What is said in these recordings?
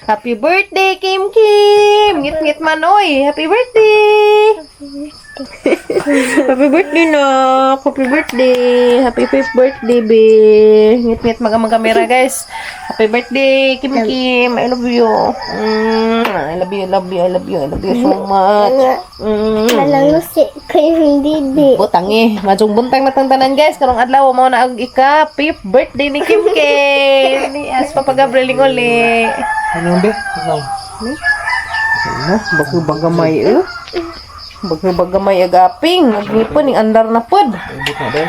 Happy birthday, Kim Kim! Ngit-ngit man, oy! Happy birthday! Happy birthday, nak! Happy birthday! Happy fifth birthday, be! Ngit-ngit mag amang kamera, guys! Happy birthday, Kim Kim! I love you! I love you, love you, I love you, I love you so much! Malangusi ko yung didi. Butang eh. Madyong buntang na tang tanan, guys. Karong adlaw mo na ang ika fifth birthday ni Kim Kim. Ni as Papa Gabriel ling uli. Ano be? Ano? Ano? Bago bagamay eh. Bago bagamay agaping. Naglipon ning andar na pod. Ibot na be.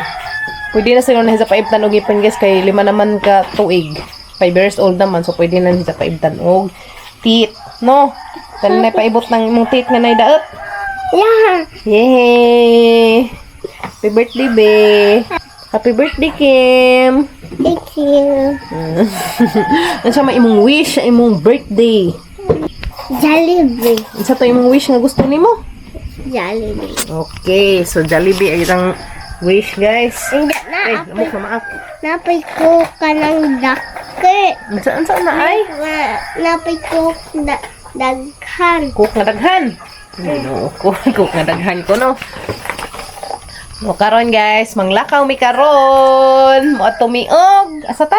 Pwede na sila na sa paibtan og ipon, guys, kay 5 naman ka tuig. 5 years old naman, so pwede na sa paibtan og teeth, no? Tanan na paibot ng imong teeth nga nay daot. Yeah. Yay! Happy birthday, be. Happy birthday, Kim. Thank you. Unsa may imong wish sa imong birthday? Jollibee. Unsa to imong wish nga gusto nimo? Jollibee. Okay, so Jollibee ay itang wish, guys. Hindi na. Ay, lamok na maak. Napay ko ka ng daki. Unsa unsa na ay? Napay ko da daghan. Cook nga daghan. No, cook, cook nga daghan ko, no. O karon, guys, manglakaw mi karon. Moadto mi og asa ta?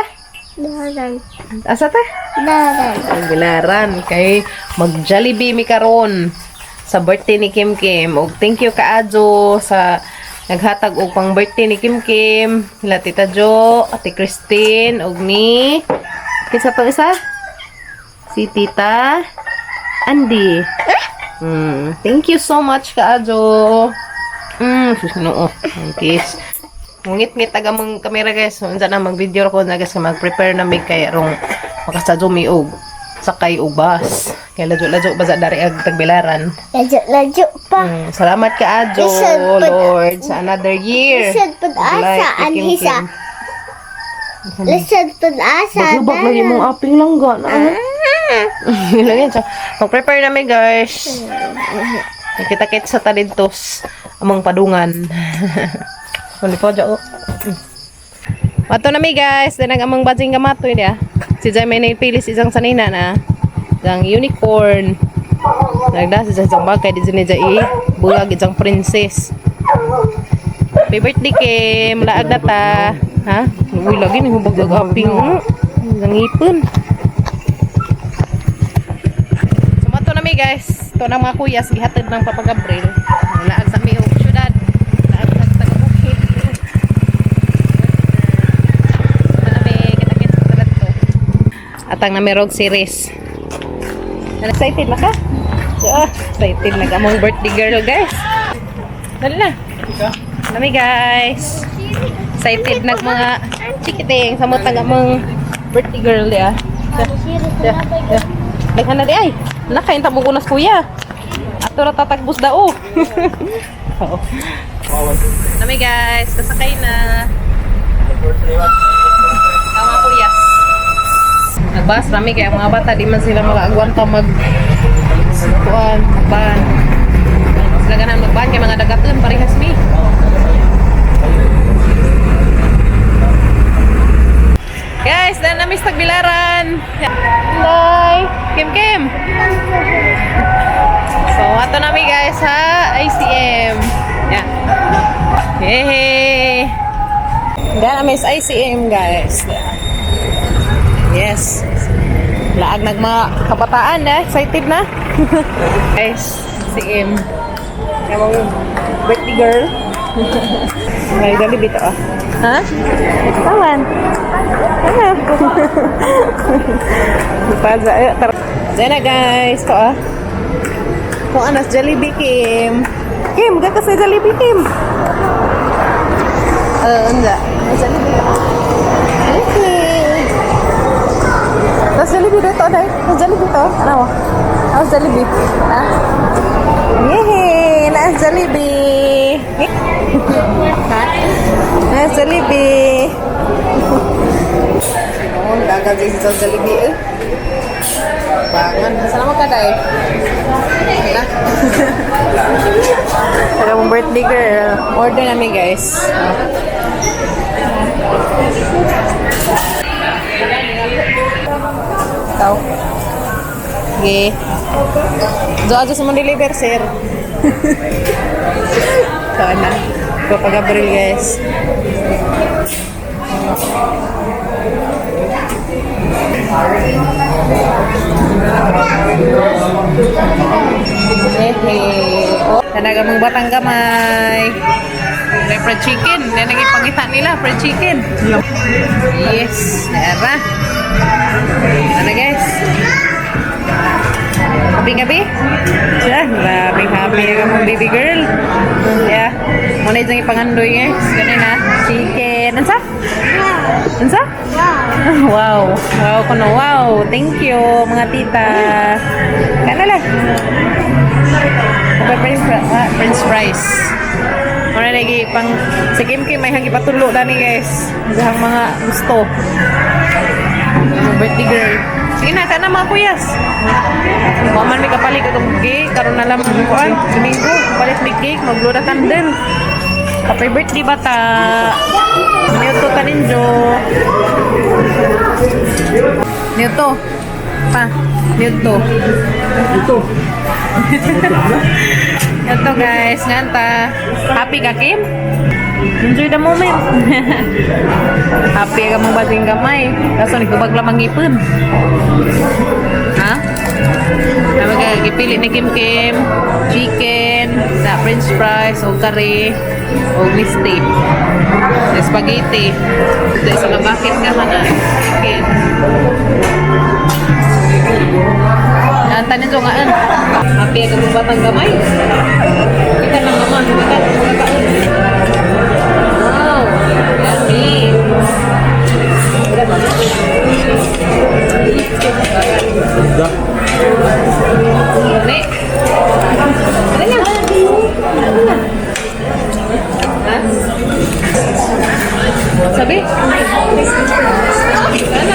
Daran. Asa ta? Daran. Ang bilaran kay mag Jollibee mi karon sa birthday ni Kim Kim. Og thank you kaayo sa naghatag og pang birthday ni Kim Kim, nila Tita Jo, Ate Christine og ni kinsa tong isa? Si Tita Andy. Thank you so much kaayo. Sus noo. Ang kiss. Ngit-ngit aga mong kamera, guys. So, unsa na mag-video ko na, guys, mag-prepare na mi kay rong makasadyo mi og sakay og bus. Kay ladyo-ladyo ba sa dari ag tagbilaran. Ladyo-ladyo pa. Salamat kaayo, Lisod Lord, sa another year. Lisod pud asa, Like, Kim anhisa. Kim. Lisod pud asa. Baglubak lagi mong aping langga. Ah. Lang yan. So, mag-prepare na mi, guys. Kita-kit sa talintos among padungan. Kung po, dyan. Ato na mi, guys. Then ang among badjing gamatoy niya. Si Jai may naipili si isang sanina na. Isang unicorn. Nagda si isang bagay. Di siya i bulag isang princess. Happy birthday, Kim. Laag na ta. Ha? Uy, lagi ni hubag aping. Isang ipon. So, mato na mi, guys. Ito na mga kuyas. Gihatid ng Papa Gabriel. Laag sa mi og syudad. Laag sa taga-bukid. Ito na mi, kita-kits sa tagadto. Atang namirog series. Excited na ka? Ah, excited na ka among birthday girl, guys. Dali na. Nami, guys. Excited nag mga chikiting sa mga taga among birthday girl ya. Ya, ya. Daghan na di ay. Nakain ta mo kunas kuya. Ato ra tatagbos dao. Oo. Nami, guys, kasakay na. Tama kuyas. Nagbas rami kaya mga bata di man sila makaagwanta mag kuan, magban. Sila ganahan magban kay mga dagaton parehas mi. Guys, dahil namin sa Tagbilaran. Bye! Kim Kim! So, ato nami, guys, sa ICM. Yeah. Hey! Dahil namin sa ICM, guys. Yes. Laag nag mga kabataan na. Excited na. Guys, ICM. Kamong birthday girl. May gali bito ah. Ha? Tawan. Ano? Paza, eh, tara. Diyan na, guys. Ito ah. Kung anas Jollibee, Kim. Kim, gaka sa Jollibee, Kim. Enggak. Jollibee. Okay. Ako Jollibee. Ha? Yehey! Naa Jollibee! Ha? Naa Jollibee! Oh, dagat din sa Jollibee eh. Bangan. Salamat ka, Day. Na. Pero mong birthday girl. Order namin, guys. Ikaw. Sige. Doon sa mo deliver, sir. Ito na. Papa Gabriel, guys. Hey, oh, tanaga mong batang gamay. May fried chicken. Yan ang ipangita nila, fried chicken. Yes, nara. Ano, guys? Happy gabi? Siya, grabe happy ka mong baby girl. Yeah. Muna yung ipangandoy, guys. Ganun na. Chicken. Ansa? Ansa? Wow. Wow kuno. Wow. Thank you, mga tita. Kana lang. Okay, French fries. Muna lagi pang si Kim Kim may hangi patulo dani, guys. Dahang mga gusto. Mga birthday girl. Sige na, kana mga kuyas. Wa man may kapalit atong cake, karon na lang kuan, Domingo, palit may cake, mag-blow na candle. Happy birthday, bata. Niuto ta ninyo. Niuto. Pa, niuto. Ito. Ito, guys, nganta. Happy ka, Kim? Enjoy the moment. Happy ka mong bating gamay. Kaso nagtubag lamang ngipon. Ha? Kami ka gipili ni Kim Kim, chicken, sa french fries, o curry, o misty. Sa spaghetti. Ito isa nga bakit nga mga chicken. Tanin nga an. Happy ka mong batang gamay. Kita lang naman, kita mga kaon. Wow, yummy. Da. Ni. Ano na? Ano na? Ha? Sabi? Ano?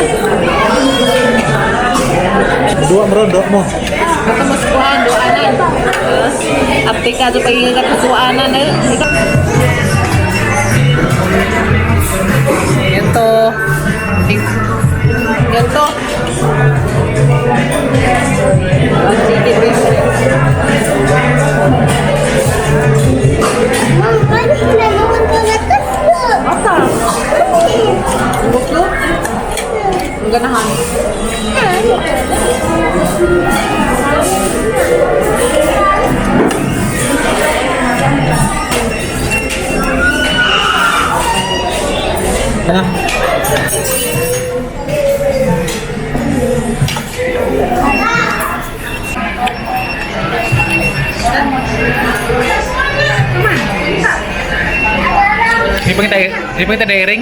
Dua mo ron, dua mo. Baka mas kuhan, duanan. Apte ka, so pag-ingat ka duanan. Eh. Yan to. Yan to. Chicken wings. Mom, paano hinalaman ko na to? Asa? Buklo? Ang ganahan. Ano? Di pa kita daring.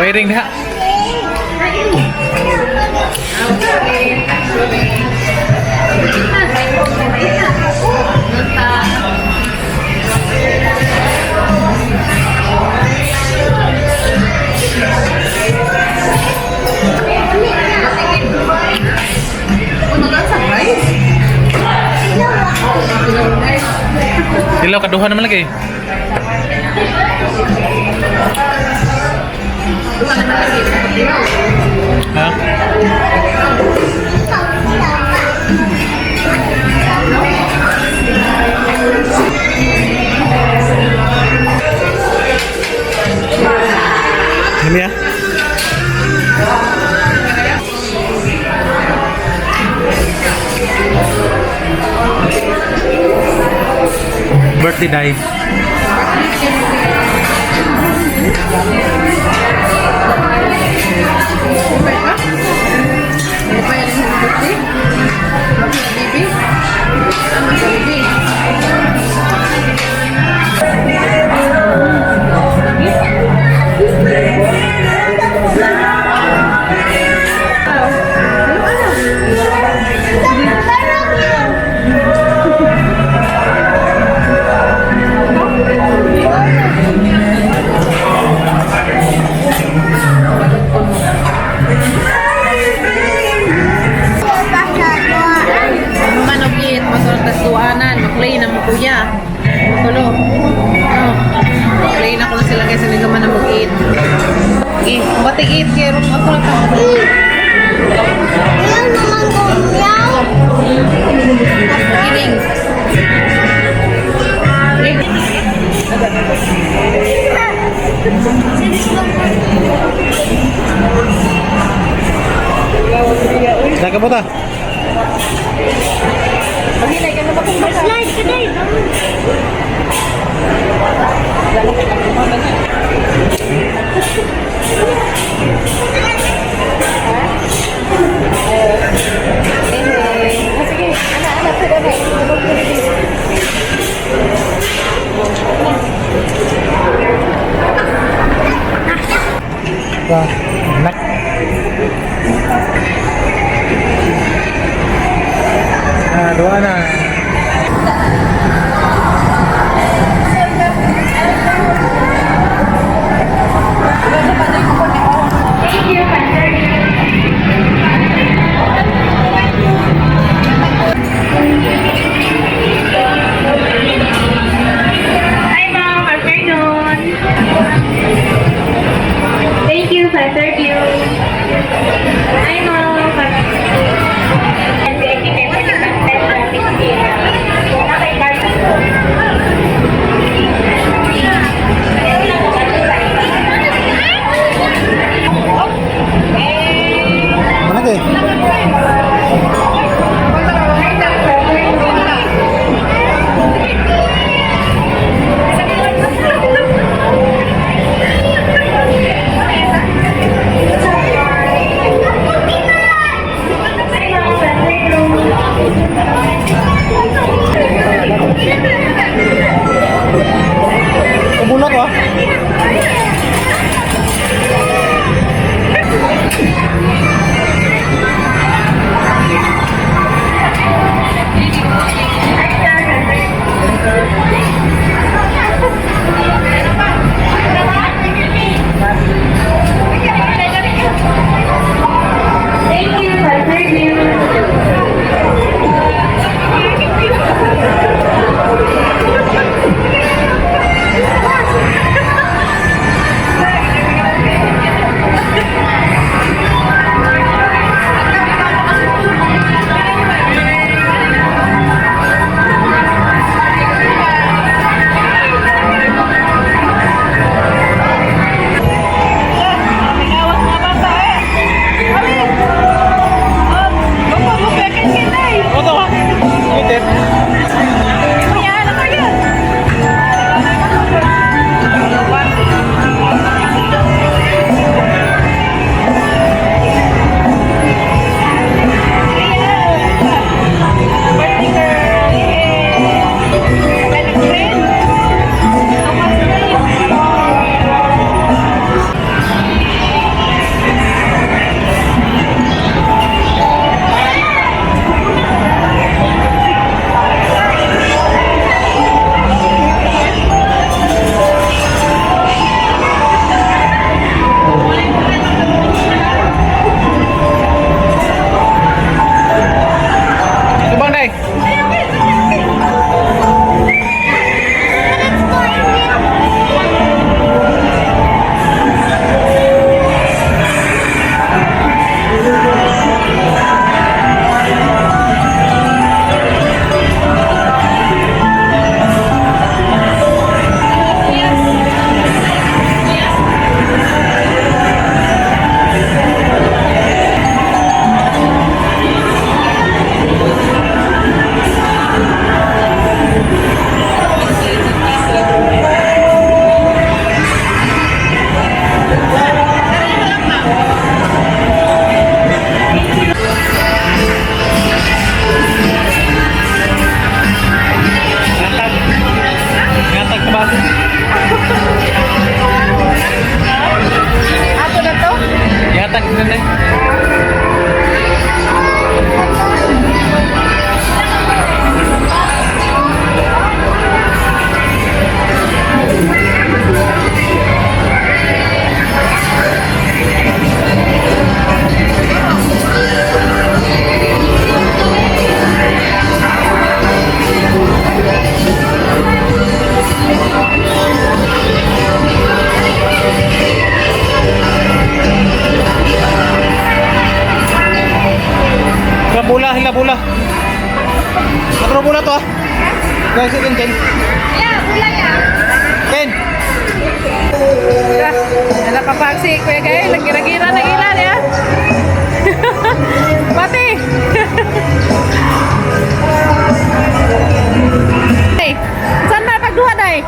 Wiring dah. Ano rice? Dilaw kaduha naman lagi. Ha? Ini ya. Birthday dive. Ano pa yan ang birthday? Baby? Ano, baby? Eat kay ron ako lang ka. Meow naman ko, meow. Kidding. Lagi mo ta. Maghilay ka na ba kung basa? Slide ka day. Eh, ah, sige. Ana, ana, pwede na. Ba. Nak. Ah, duha na. Hi, ma'am. Afternoon. Thank you for serve you. Hi, ma'am. VIP member department traffic here. Okay, card. Mana kay? Guys, Ken, Ken. Ken! Nakapag si Kuya Gael, naggira-gira na ila niya. Pati! Hey, saan na pagduha, day?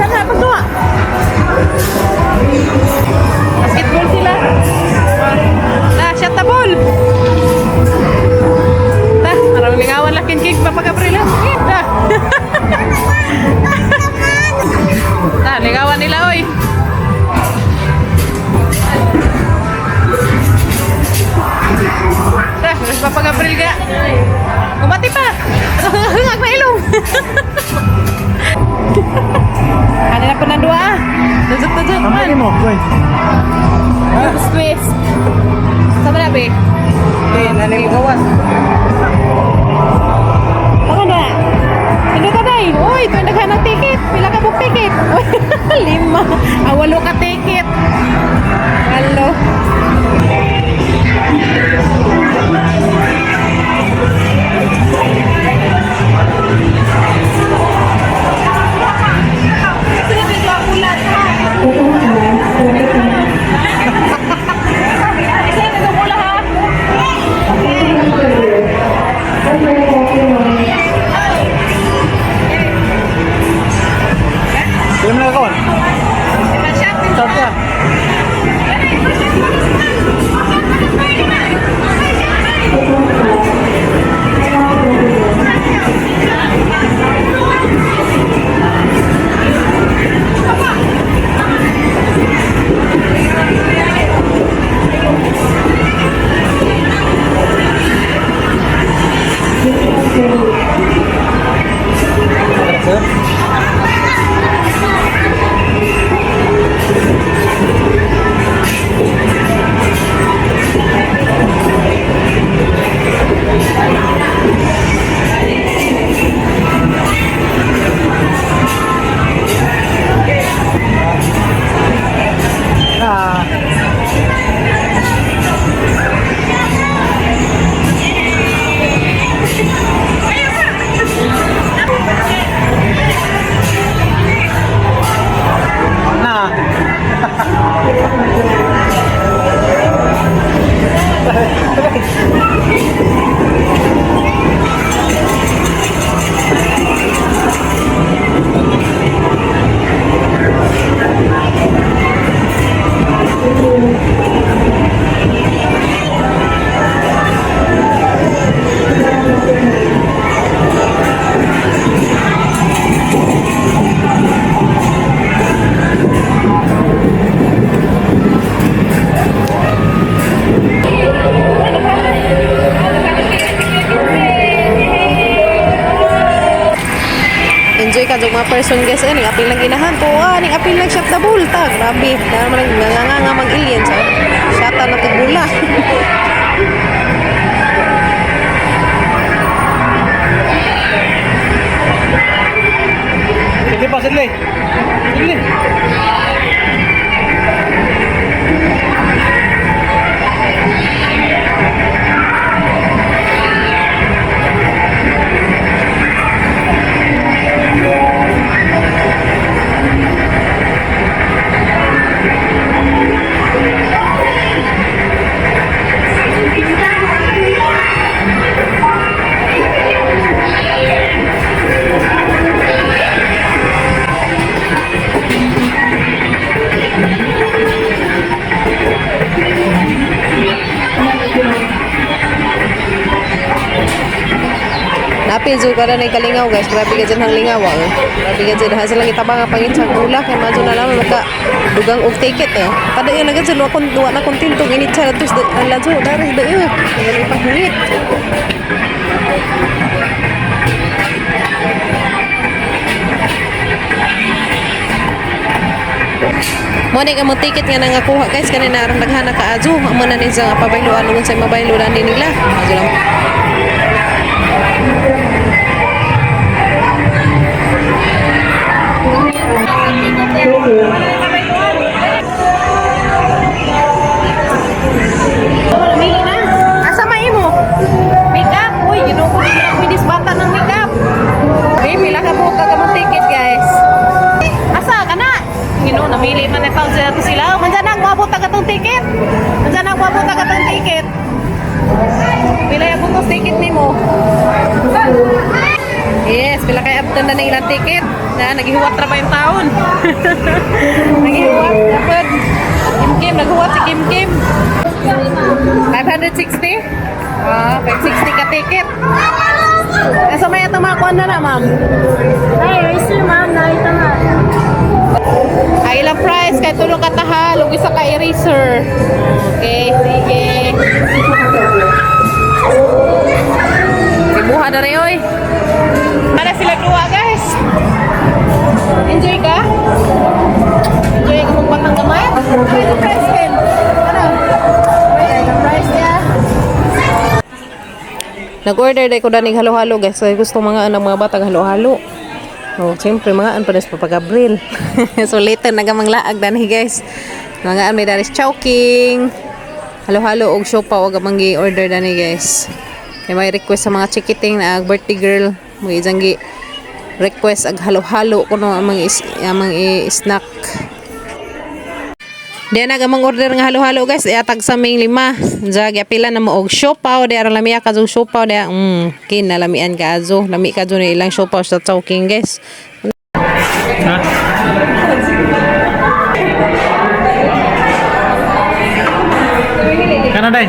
Saan na pagduha? Basketball sila. Na, shot the ball. Ta, maraming lingawan lakin cake papagabril. Ta. Ta, lingawan nila, oy. Ta, terus Papa Gabriel ga. Kumati pa. Hangag na ilong. Ano na po na dua? Tujuk tujuk Ang man. mo, boy. Squeeze. Sama na be. Ken, ano yung gawas? Baka na. Hindi ka day. Uy, ito yung naghanang ticket. Pila ka book ticket? Uy, lima. Ah, walo ka ticket. Walo. Sila mo nagkawan? Start ka. Sir? Ah. Na. Enjoy ka mga person guys eh, ning apil lang ginahan to ah, ning apil lang shot the ball ta. Grabe, na man nga nga nga mag alien sa shota na tug bula. Sige pa, sige. Sige. Napil jud ka na kalingaw guys. Grabe ka dyan ang lingaw ah. Grabe ka dyan. Ha silang itabang nga pangit sa gula kay madyo na lang maka dugang og ticket eh. Padayon na gud wa kon wa na kontento init sa tos ang ladyo dari dayon. Ang pahingit. Mo ni among ticket nga nangakuha guys kanina aron daghan na kaadyo. Amo na ni sa pabayloan ug sa mabayloan ni nila. Adyo lang. Asa may imo? Makeup. Uy, ginoo ko na pwede bata ng makeup. pabutag atong ticket? Unsa na pabutag atong ticket? Pila yung butos ticket nimo? Yes, pila kay abtan na ng ilang ticket. Na naghihuwat ra ba yung taon? Naghihuwat dapat. Kim Kim, naghuwat si Kim Kim. 560? Ah, 560 ka ticket. Asa may atong mga kuan na na, ma'am? Ay, eraser ma'am, nakita na. Ay, ilang price kay tulo ka tahal ug isa ka eraser. Okay, sige. Ibuha na rin, oy. Para sila duwa, guys. Enjoy ka? Enjoy ka mong batang gamay? Ano yung price, Ken? Ano? Ay, price niya. Nag-order dahil ko danig halo-halo, guys. Kaya gusto mga anak mga batang halo-halo. Oh, siyempre mga an pa sa Papa Gabriel. So later nagamang laag danhi, guys. Mga an may daris Chowking. Halo-halo og siopaw og amang gi-order dani, guys. Kay may request sa mga chikiting na ag birthday girl, mo isang gi request ag halo-halo kuno amang is, amang i-snack. Di na gamang order nga halo-halo, guys, iatag sa ming lima. Diya giapila na mo og siopaw, di aron lamia ka og siopaw diya. Kin na lamian ka azo. Lami ka ni ilang siopaw sa Chowking, guys. Ha? Kana day.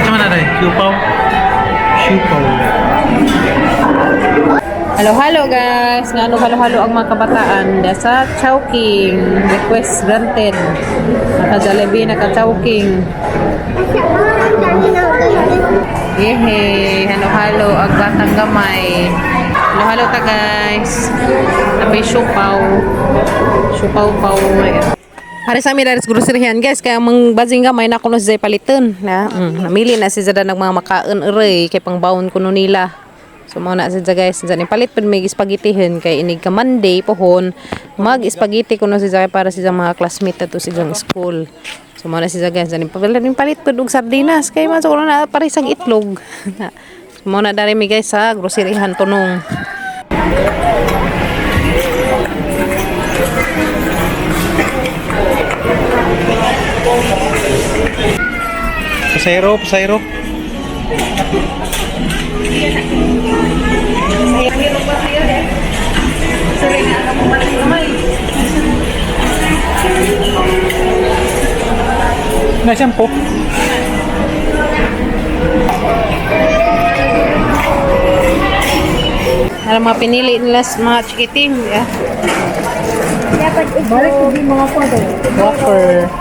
Sama na day. Siupaw. Siupaw. Halo-halo, guys. Nga ano halo-halo ang mga kabataan diya sa Chowking. Request granted. Naka Jollibee, naka Chowking. Yehey, halo-halo ang batang gamay. Halo-halo ta, guys. Tapos siopaw. Siopaw paw. Hari sa amin daris groceryhan, guys, kaya mang bazing gamay na kuno si Zay paliton na namili na si Zada ng mga makaon uray kay pangbaon kuno nila. So mao na si Zay, guys, Zada ni palit pud may spaghettihin kay inig ka Monday pohon mag spaghetti kuno si Zay para si Zay mga classmate ato si Zay school. So mao na si Zay, guys, Zada ni palit palit pud og sardinas kay man so na paresag itlog. So mao na dari mi, guys, sa groceryhan tunong. Pasayro, pasayro. Na shampoo. Ano mga pinili nila sa mga chikiting, yeah. Dapat balik ko mga kwado. Wafer.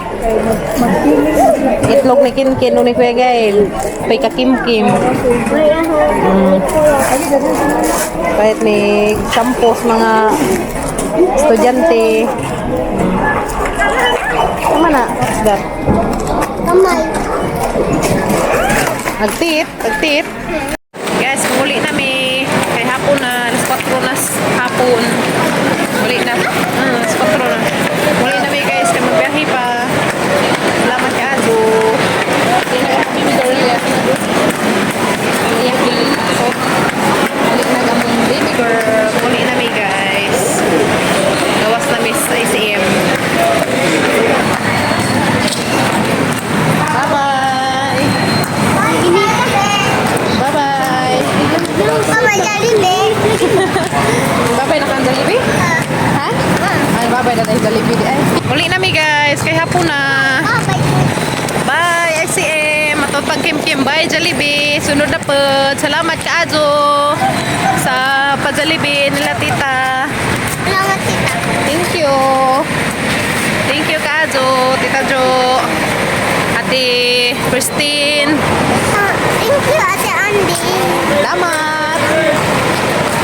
Itlog ni Kinkin, ni Kuya Gail. Pay ka Kim Kim. Kahit ni shampoo sa mga estudyante. Tama na. What's that? Kamay. Agtit, agtit. Guys, muli na mi. Kay hapon na, alas 4 na hapon. Muli na. Alas 4 na. Muli na mi, guys, kay magbiyahe pa. Salamat ka, Azo. Baby girl, yeah. So, muli na gamong baby girl. Muli na mi, guys. Gawas na mi sa ICM. Bye-bye! Bye-bye! Kamay Jollibee. Bye-bye na kang Jollibee? Ha? Ay, bye-bye na tayo Jollibee. Di ay. Muli na mi, guys, kay hapon na. Bye. Bye, ICM. Matutpag Kim Kim. Bye, Jollibee. Sunod na po. Salamat ka, Azo, sa pa-Jollibee nila, tita. Salamat, tita. Thank you. Thank you, ka, Azo. Tita Jo. Ate Christine. Ah, thank you, Ate Andy. Salamat.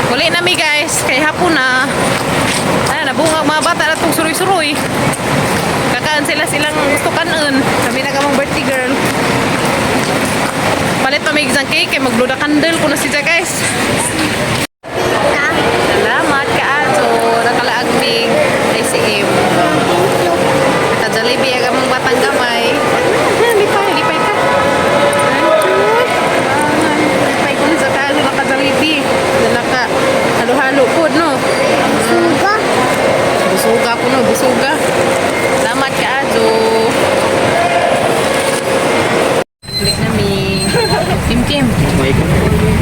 Muli na mi, guys, kay hapon na. Ay, nabungag mga bata na itong suroy-suroy. Kakaan sila silang gusto kanon. Sabi na kamang birthday girl. Palit pa may isang cake kay magluda candle ko na siya, guys. Tita. Salamat ka Ato. Nakalaag mig ICM. Thank you. Naka Jollibee ang among batang gamay. Lipay, lipay ka. Lipay ko na sa kaso naka Jollibee. Naka halo-halo po, no? Suga.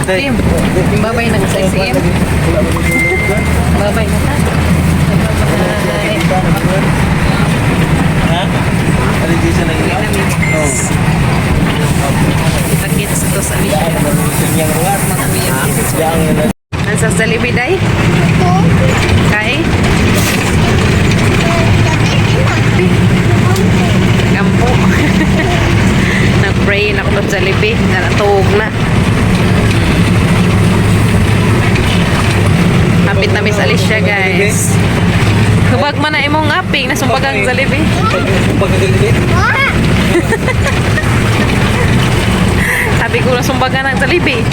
Kim. Babay na sa SM. Babay na ta. Bye. Ha? Alin di siya nang Kita-kits to sa Alicia. Ang sa Jollibee day? Kay? Gampo. Nag-pray na ako sa Jollibee. Nalatog na. Hapit na Miss Alicia, guys. Hubag man na imong aping. Nasumbag ang Jollibee. Sabi ko, nasumbagan ang Jollibee.